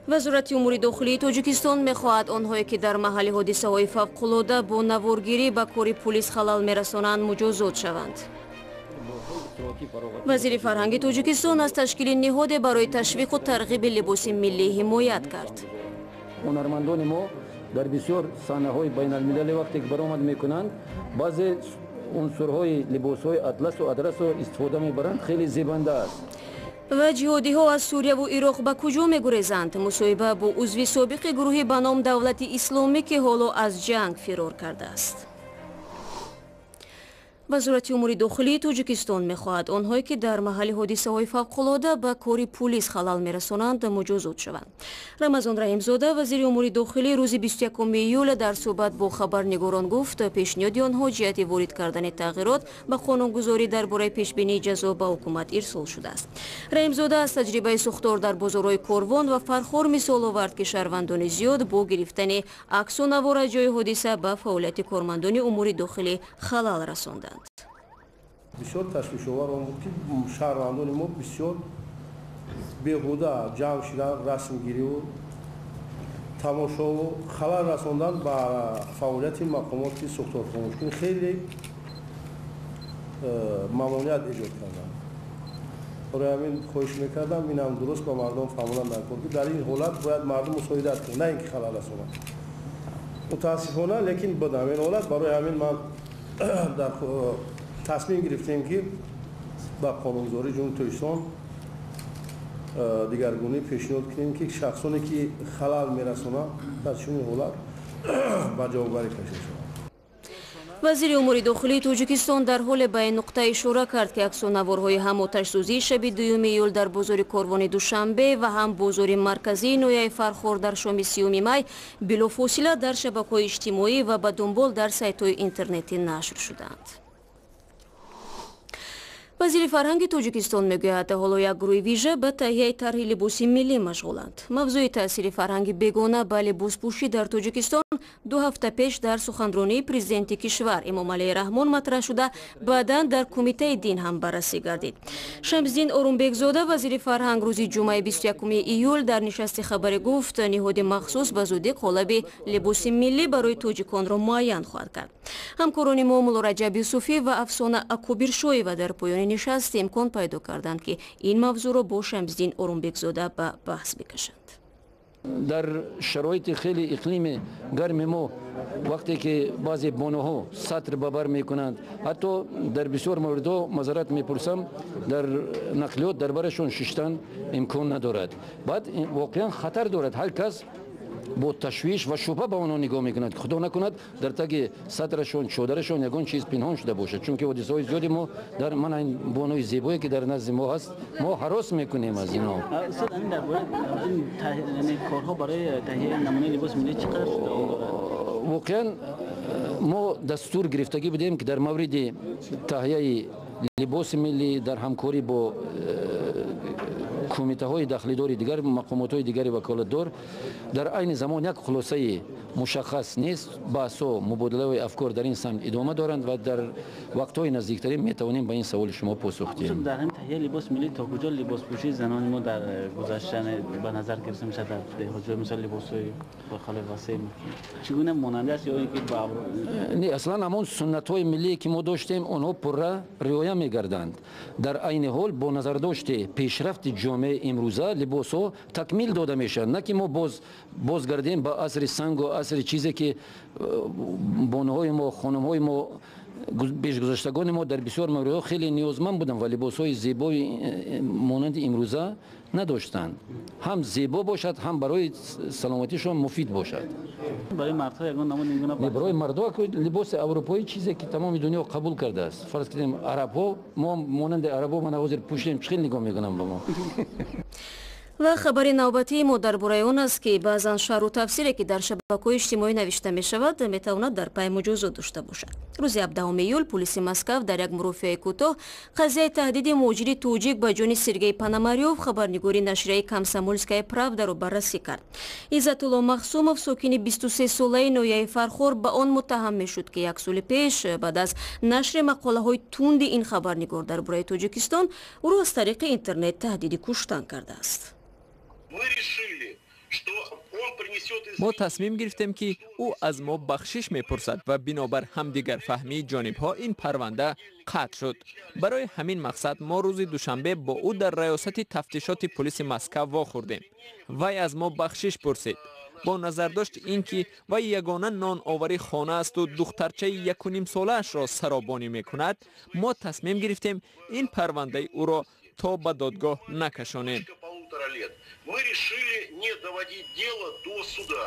Вазорати умури дохилии Тоҷикистон мехоҳад, онҳое ки дар маҳалли ҳодисаҳои фавқулода бо наворгирӣ ба кори пулис халал мерасонанд, муҷозот шаванд. Вазири фарҳанги Тоҷикистон аз ташкили ниҳоде барои ташвиқу тарғиби либоси миллӣ ҳимоят кард. Ҳунармандони мо дар бисёр саҳнаҳои байналмилалӣ вақте ки баромад мекунанд, баъзе унсурҳои либосҳои атласу адрасро истифода мебаранд, хеле зебанда аст. Ва ҷиҳодиҳо аз Сурияву Ироқ ба куҷо мегурезанд? Мусоҳиба бо узви собиқи гурӯҳи ба ном Давлати Исломӣ, ки ҳоло аз ҷанг фирор кардааст. Вазорати умури дохилии Тоҷикистон мехоҳад, онҳое ки дар маҳалли ҳодисаҳои фавқулода ба кори пулис халал мерасонанд, муҷозот шаванд. Рамазон Раҳимзода, вазири умури дохилӣ, рӯзи 21 июл дар суҳбат бо хабарнигорон гуфт, пешниҳоди онҳо ҷиҳати ворид кардани тағйирот ба қонунгузорӣ дар бораи пешбинии ҷазо ба ҳукумат ирсол шудааст. Раҳимзода аз таҷрибаи сӯхтор дар бозорҳои Корвон ва Фархор мисол овард, ки шаҳрвандони зиёд бо гирифтани аксу навор аз ҷои ҳодиса ба фаъолияти кормандони умури дохилӣ халал расонданд. Бисёр ташвишовар он буд, ки шаҳрвандони мо бисёр беҳуда ҷамъ шидан, расмгириву тамошову халал расондан ба фаъолияти мақомоти сӯхторхомӯшкунӣ, хеле мамоният эҷод карданд. Барои ҳамин хоҳиш мекардам, инам дуруст ба мардум фаҳмондан дар кор, ки дар ин ҳолат бояд мардум мусоидат кунад, на ин ки халал расонад. Мутаассифона, лекин буд ҳамин ҳолат. Барои ҳамин ман дар тасмим гирифтем, ки ба қонунгузории Ҷумҳурии Тоҷикистон дигаргунӣ пешниҳод кунем, ки шахсоне ки халал мерасонанд, дар чунин ҳолат ба ҷавобгарӣ кашида шаванд. Вазири умури дохилии Тоҷикистон дар ҳоле ба ин нуқта ишора кард, ки аксу наворҳои ҳам оташсӯзии шаби 2 июл дар бозори Корвони Душанбе ва ҳам бозори марказии ноҳияи Фархор дар шоми 30 май билофосила дар шабакаҳои иҷтимоӣ ва ба дунбол дар сайтҳои интернетӣ нашр шуданд. Вазири фарҳанги Тоҷикистон мегӯяд, ҳоло як гурӯҳи вижа ба таҳияи тарҳи либоси миллӣ машғуланд. Мавзӯи таъсири фарҳанги бегона ба либоспӯшӣ дар Тоҷикистон 2 ҳафта пеш дар суханронии президенти кишвар Эмомалӣ Раҳмон матраҳ шуда, баъдан дар Кумитаи дин ҳам баррасӣ гардид. Шамсиддин Орумбекзода, вазири фарҳанг, рӯзи ҷумъаи 21 июл дар нишасти хабарӣ гуфт, ниҳоди махсус ба зудӣ қолаби либоси миллӣ барои тоҷиконро муайян хоҳад кард. Ҳамкорони мо Муллораҷаб Юсуфӣ ва Афсона Акобиршоева дар поёни нишаст имкон пайдо карданд, ки ин мавзӯъро бо Шамсиддин Орумбекзода ба баҳс бикашанд. Дар шароити хеле иқлими гарми мо, вақте ки баъзе бонуҳо сатр ба бар мекунанд, ҳатто дар бисёр мавридҳо, маъзарат мепурсам, дар нақлиёт дар барашон шиштан имкон надорад. Баъд воқеан хатар дорад, ҳар кас бо ташвиш ва шубҳа ба онҳо нигоҳ мекунад, ки худо накунад, дар таги сатрашон, чодарашон ягон чиз пинҳон шуда бошад. Чунки ҳодисаҳои зиёди мо дар мана ин бонуи зебое ки дар назди мо ҳаст, мо ҳарос мекунем аз инҳо. Устод, ҳамин дар бораи ин корҳо барои таҳияи намунаи либоси миллӣ чӣ қадар давом дорад? Воқеан, мо дастур гирифтагӣ будем, ки дар мавриди таҳияи либоси миллӣ дар ҳамкорӣ бо кумитаҳои дахлидори дигар, мақомотҳои дигари ваколатдор. Дар айни замон як хулосаи мушаххас нест, баҳсҳо, мубодилаҳои афкор дар ин самт идома доранд ва дар вақтҳои наздиктарин метавонем ба ин саволи шумо посух диҳем. Дар ҳамин таҳияи либоси миллӣ то куҷо либоспӯшии занони мо дар гузашта ба назар гирифта мешавад? Дар деҳотҷо, мисол, либосҳои хеле васеъ чӣ гуна монанда аст ё ин ки ба Не, аслан ҳамон суннатҳои миллие ки мо доштем, онҳо пурра риоя мегарданд. Дар айни ҳол бо назардошти пешрафти ҷомеаи имрӯза либосҳо такмил дода мешаванд, на ки мо боз бозгардем ба асри сангу асри чизе ки бонуҳои мо, хонумҳои мо, пешгузаштагони мо дар бисёр мавридҳо хеле ниёзманд буданд ва либосҳои зебои монанди имрӯза надоштанд, ҳам зебо бошад, ҳам барои саломатишон муфид бошад. Барои мардҳо ягон намуд ин гуна? Барои мардҳо либоси аврупоӣ, чизе ки тамоми дунё қабул кардааст. Фарз кунем, арабҳо, мо монанди арабҳо мана ҳозир пӯшем, чӣ хел нигоҳ мекунам ба мо. Ва хабари навбатии мо дар бораи он аст, ки баъзан шарҳу тафсире, ки дар шабакаҳои иҷтимоӣ навишта мешавад, метавонад дар пай муҷозот дошта бошад. Рӯзи 17 июл пулиси Москав дар як мурофиаи кӯтоҳ қазияи таҳдиди муҳоҷири тоҷик ба ҷони Сергей Пономарёв, хабарнигори нашрияи «Комсомольская правда», ро баррасӣ кард. Иззатулло Махсумов, сокини 23-солаи ноҳияи Фархор, ба он муттаҳам мешуд, ки як соли пеш баъд аз нашри мақолаҳои тунди ин хабарнигор дар бораи Тоҷикистон ӯро аз тариқи интернет таҳдиди куштан кардааст. Мы решили, что Мо тасмим гирифтем, ки ӯ аз мо бахшиш мепурсад ва бинобар ҳамдигарфаҳмии ҷонибҳо ин парванда қатъ шуд. Барои ҳамин мақсад мо рӯзи душанбе бо ӯ дар раёсати тафтишоти пулиси Москав вохӯрдем. Вай аз мо бахшиш пурсид. Бо назардошти ин ки вай ягона ноновари хона асту духтарчаи 1,5 солаашро саробонӣ мекунад, мо тасмим гирифтем ин парвандаи ӯро то ба додгоҳ накашонем. Мы решили не доводить дело до суда.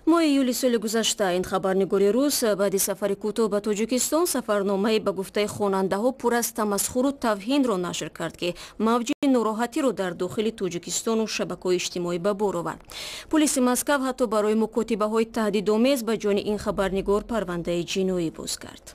Моҳи июли соли гузашта ин хабарнигори рус баъди сафари кӯтоҳ ба Тоҷикистон сафарномаи ба гуфтаи хонандаҳо пур аз тамасхуру тавҳинро нашр кард, ки мавҷи нороҳатиро дар дохили Тоҷикистону шабакаҳои иҷтимоӣ ба бор овард. Пулиси Москав ҳатто барои мукотибаҳои таҳдидомез ба ҷони ин хабарнигор парвандаи ҷиноӣ боз кард.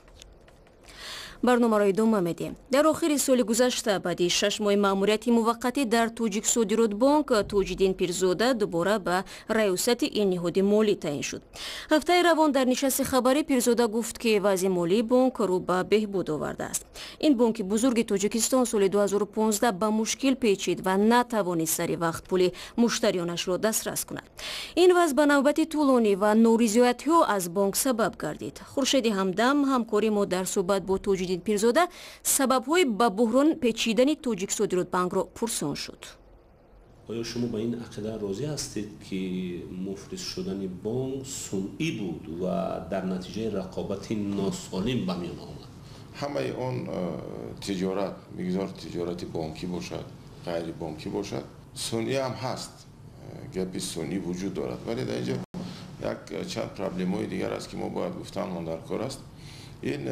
Барномаро идома медиҳем. Дар охири соли гузашта, баъди 6 моҳи маъмурияти муваққатӣ дар Тоҷиксодиротбонк, Тоҷиддин Пирзода дубора ба раёсати ин ниҳоди молӣ таъин шуд. Ҳафтаи равон дар нишасти хабарӣ Пирзода гуфт, ки вазъи молии бонк рӯ ба беҳбуд овардааст. Ин бонки бузурги Тоҷикистон соли 2015 ба мушкил печид ва натавонист сари вақт пули муштариёнашро дастрас кунад. Ин вазъ ба навбати тӯлонӣ ва норизоятиҳо аз бонк сабаб гардид. Хуршеди Ҳамдам, ҳамкори мо, дар суҳбат бо Тоҷиддин Пирзода сабабҳои ба буҳрон печидани Тоҷиксодиротбанкро пурсон шуд. Оё шумо ба ин ақида розӣ ҳастед, ки муфлис шудани бонк сунъӣ буд ва дар натиҷаи рақобати носолим ба миён омад? Ҳамаи он тиҷорат, бигзор тиҷорати бонкӣ бошад, ғайрибонкӣ бошад, сунъӣ ҳам ҳаст, гапи сунъӣ вуҷуд дорад. Вале дар инҷо як чанд проблемаҳои дигар аст, ки мо бояд гуфтанмон дар кор аст. Ин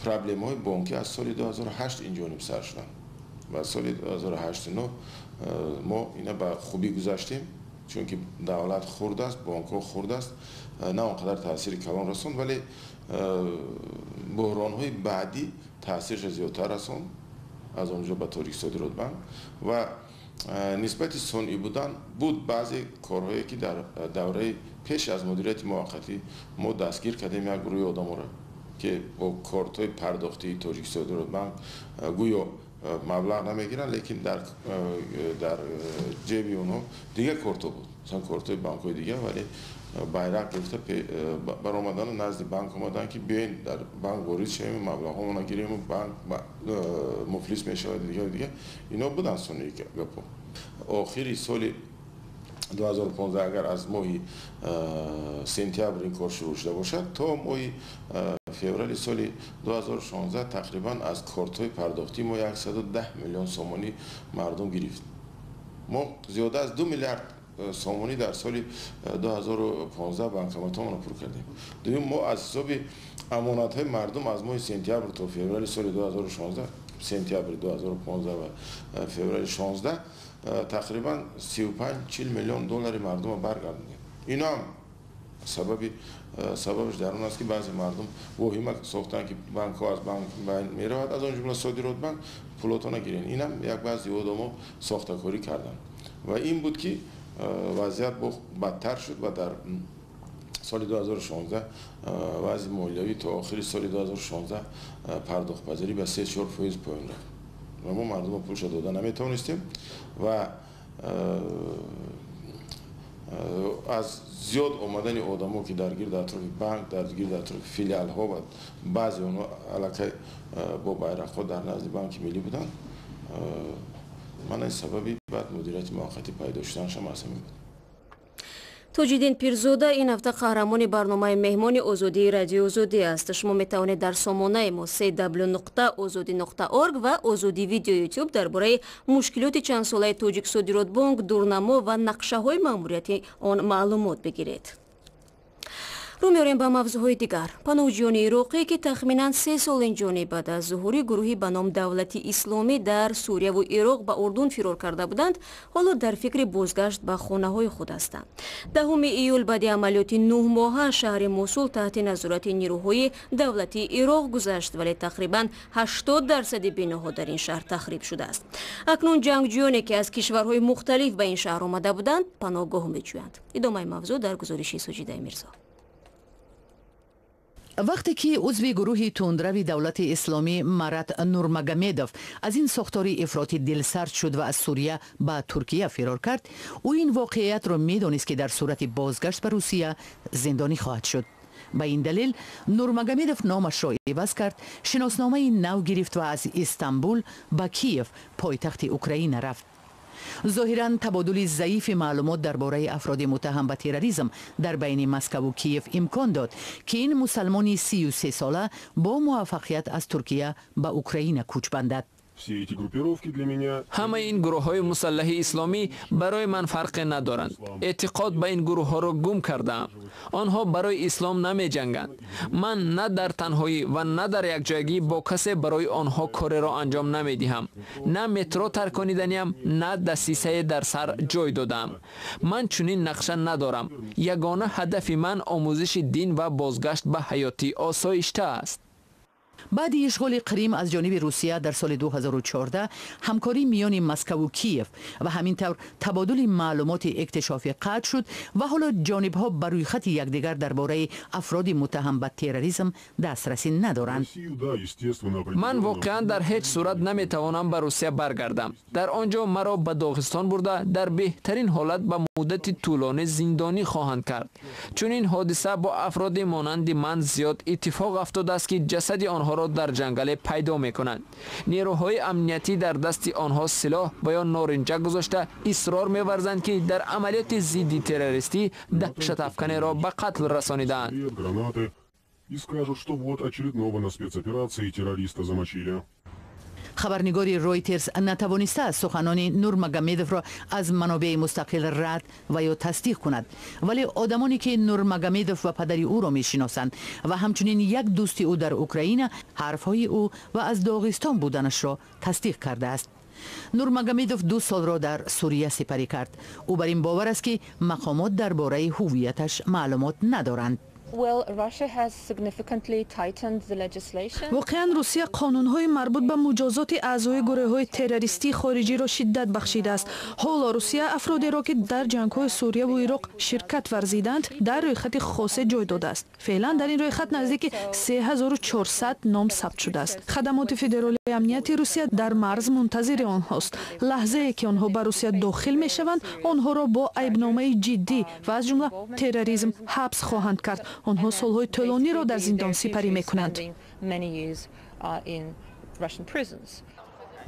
проблемаҳои бонкӣ аз соли 2008 инҷониб сар шуданд ва соли 2008 мо ина ба хубӣ гузаштем, чунки давлат хурд аст, бонкҳо хурд аст, на он қадар таъсири калон расонд. Вале буҳронҳои баъдӣ таъсирша зиёдтар расонд, аз он ҷо ба Тоҷиксодиротбанк. Ва нисбати сунъӣ будан буд, баъзе корҳое, ки дар давраи пеш аз мудирияти муваққатӣ мо дастгир кардем як гурӯҳи одаморо, ки бо кортҳои пардохтии Тоҷиксодиротбанк гӯё маблағ намегиранд, лекин дар ҷеби онҳо дигар кортҳо буд, масалан кортҳои банкҳои дигар, вале байрақ гирифта баромадану назди банк омаданд, ки биёен дар банк ворид шавем, маблағҳомона гирем, банк муфлис мешавад, дигар дигар. Ино буданд сунъии гапҳо. Охири соли 2015, агар аз моҳи сентябр ин кор шурӯъ шуда бошад, то моҳи феврали соли 2016 тақрибан аз кортҳои пардохтии мо 110 миллион сомонӣ мардум гирифт. Мо зиёда аз 2 миллиард сомонӣ дар соли 2015 банкоматҳомонро пур кардем. Дуюм, мо аз ҳисоби амонатҳои мардум аз моҳи сентябр то феврали соли 2016, сентябри 2015 ва феврали 16, тақрибан 35-40 миллион доллари мардумро баргардондем. Ино ҳам сабабаш дар он аст, ки баъзе мардум воҳима сохтанд, ки банкҳо аз банк меравад, аз он ҷумла Содиротбанк, пулотона гирен. Инам як баъзи одамо сохтакорӣ карданд ва ин буд, ки вазъият бадтар шуд ва дар соли 2016 вазъи молиявӣ то охири соли 2016 пардохтпазирӣ ба 3-4% поён рафт ва мо мардумро пулша дода наметавонистем. Ва аз зиёд омадани одамо, ки дар гирди атрофи банк, дар гирди атрофи филиалҳо ва баъзе онҳо аллакай бо байрақҳо дар назди Банки Миллӣ буданд, мана сабаби баъд мудирияти муваққатӣ пайдо шуданашам аз ҳамин буд. Тоҷиддин Пирзода ин ҳафта қаҳрамони барномаи Меҳмони Озодии Радиои Озодӣ аст. Шумо метавонед дар сомонаи мо cw.ozodi.org ва Озодӣ Видео Ютуб дар бораи мушкилоти чандсолаи Тоҷиксодиротбонк, дурнамо ва нақшаҳои маъмурияти он маълумот бигиред. Рӯ меорем ба мавзӯъҳои дигар. Паноҳҷӯёни ироқӣ, ки тахминан 3 сол инҷониб баъд аз зуҳури гурӯҳи ба ном Давлати Исломӣ дар Сурияву Ироқ ба Урдун фирор карда буданд, ҳоло дар фикри бозгашт ба хонаҳои худ ҳастанд. 10 июл баъди амалиёти 9 моҳа шаҳри Мусул таҳти назорати нирӯҳои давлатии Ироқ гузашт, вале тақрибан 80 дарсади биноҳо дар ин шаҳр тахриб шудааст. Акнун ҷангҷӯёне, ки аз кишварҳои мухталиф ба ин шаҳр омада буданд, паноҳгоҳ меҷӯянд. Идомаи мавзӯъ дар гузориши Суҷидаи Мирзо. Вақте ки узви гурӯҳи тундрави Давлати Исломӣ Марат Нурмагомедов аз ин сохтори ифротӣ дилсард шуд ва аз Сурия ба Туркия фирор кард, ӯ ин воқеиятро медонист, ки дар сурати бозгашт ба Русия зиндонӣ хоҳад шуд. Ба ин далел Нурмагомедов номашро иваз кард, шиносномаи нав гирифт ва аз Истанбул ба Киев, пойтахти Украина, рафт. Зоҳиран, табодули заифи маълумот дар бораи афроди муттаҳам ба терроризм дар байни Москаву Киев имкон дод, ки ин мусалмони 33сола бо муваффақият аз Туркия ба Украина кӯч бандад. Ҳамаи ин гурӯҳҳои мусаллаҳи исломӣ барои ман фарқе надоранд. Эътиқод ба ин гурӯҳҳоро гум кардаам. Онҳо барои ислом намеҷанганд. Ман на дар танҳоӣ ва на дар якҷоягӣ бо касе барои онҳо кореро анҷом намедиҳам. На метро таркониданиам, на дасисае дар сар ҷой додаам. Ман чунин нақша надорам. Ягона ҳадафи ман омӯзиши дин ва бозгашт ба ҳаёти осоишта аст. Баъди ишғоли Қрим аз ҷониби Русия дар соли 2014, ҳамкорӣ миёни Москаву Киев ва ҳамин тавр табодули маълумоти иктишофӣ қатъ шуд ва ҳоло ҷонибҳо ба рӯйхати якдигар дар бораи афроди муттаҳам ба терроризм дастрасӣ надоранд. Ман воқеан дар ҳеҷ сурат наметавонам ба Русия баргардам. Дар он ҷо маро ба Доғистон бурда, дар беҳтарин ҳолат ба муддати тӯлонӣ зиндонӣ хоҳанд кард. Чунин ҳодиса бо афроди монанди ман зиёд иттифоқ афтодааст, ки ҷасади онҳоро дар ҷангале пайдо мекунанд. Нерӯҳои амниятӣ дар дасти онҳо силоҳ ва ё норинҷак гузошта, исрор меварзанд, ки дар амалиёти зидди террористӣ даҳшатафканеро ба қатл расонидаанд. И скажут, что вот очередного на спецоперации террориста замочили. Хабарнигори Ройтерс натавонистааст суханони Нурмагомедовро аз манобеи мустақил рад ва ё тасдиқ кунад, вале одамоне ки Нурмагомедов ва падари ӯро мешиносанд ва ҳамчунин як дӯсти ӯ дар Украина ҳарфҳои ӯ ва аз Доғистон буданашро тасдиқ кардааст. Нурмагомедов 2 солро дар Сурия сипарӣ кард. Ӯ бар ин бовар аст, ки мақомот дар бораи ҳувияташ маълумот надоранд. Воқеан, Русия қонунҳои марбут ба муҷозоти аъзои гурӯҳҳои террористии хориҷиро шиддат бахшидааст. Ҳоло Русия афродеро, ки дар ҷангҳои Сурияву Ироқ ширкат варзиданд, дар рӯйхати хосе ҷой додааст. Феълан дар ин рӯйхат наздики 3400 ном сабт шудааст. Хадамоти федералии амнияти Русия дар марз мунтазири онҳост. Лаҳзае ки онҳо ба Русия дохил мешаванд, онҳоро бо айбномаи ҷиддӣ ва аз ҷумла терроризм ҳабс хоҳанд кард. Онҳо солҳои тӯлониро дар зиндон сипарӣ мекунанд.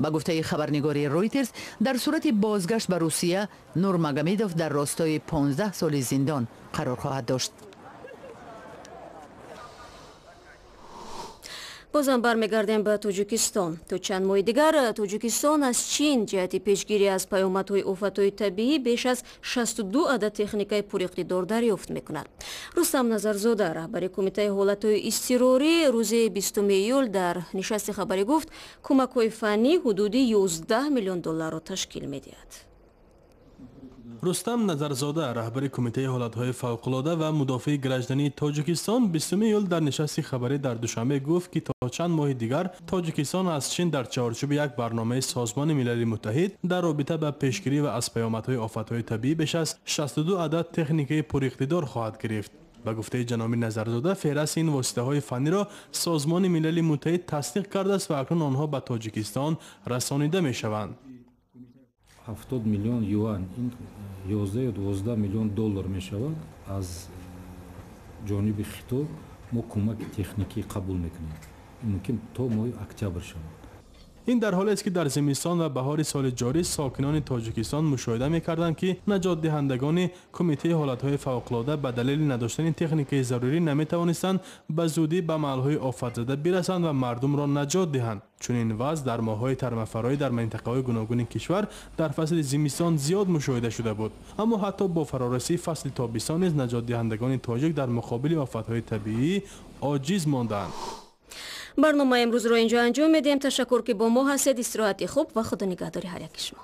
Ба гуфтаи хабарнигори Ройтерс, дар сурати бозгашт ба Русия Нурмагомедов дар ростои 15 соли зиндон қарор хоҳад дошт. Бозам бармегардем ба Тоҷикистон. То чанд моҳи дигар Тоҷикистон аз Чин ҷиҳати пешгирӣ аз паёмадҳои офатҳои табиӣ беш аз 62 адад техникаи пуриқтидор дарёфт мекунад. Рустам Назарзода, раҳбари Кумитаи ҳолатҳои изтирорӣ, рӯзи 20 июл дар нишасти хабарӣ гуфт, кӯмакҳои фаннӣ ҳудуди 11 миллион долларро ташкил медиҳад. Рустам Назарзода, раҳбари Кумитаи ҳолатҳои фавқулода ва мудофиаи граждании Тоҷикистон, 20 июл дар нишасти хабарӣ дар Душанбе гуфт, ки то чанд моҳи дигар Тоҷикистон аз Чин дар чаҳорчӯби як барномаи Созмони Милали Муттаҳид дар робита ба пешгирӣ ва аз паёмадҳои офатҳои табиӣ беш аз 62 адад техникаи пуриқтидор хоҳад гирифт. Ба гуфтаи ҷаноби Назарзода, феҳрасти ин воситаҳои фанниро Созмони Милали Муттаҳид тасдиқ кардааст ва акнун онҳо ба Тоҷикистон расонида мешаванд. 70 миллион юан, ин 11 ё 12 миллион доллар мешавад, аз ҷониби Хито мо кӯмаки техникӣ қабул мекунем. Мумкин то моҳи октябр шавад. Ин дар ҳолест, ки дар зимистон ва баҳори соли ҷорӣ сокинони Тоҷикистон мушоҳида мекарданд, ки наҷотдиҳандагони Кумитаи ҳолатҳои фавқулода ба далели надоштани техникаи зарурӣ наметавонистанд ба зудӣ ба маҳалҳои офатзада бирасанд ва мардумро наҷот диҳанд. Чунин вазъ дар моҳҳои тармафароӣ дар минтақаҳои гуногуни кишвар дар фасли зимистон зиёд мушоҳида шуда буд. Аммо ҳатто бо фарорасии фасли тобистон низ наҷотдиҳандагони тоҷик дар муқобили офатҳои табиӣ оҷиз мондаанд. Барномаи имрӯзро инҷо анҷом медиҳем. Ташаккур, ки бо мо ҳастед. Истироҳати хуб ва худо нигаҳдори ҳар яки шумо.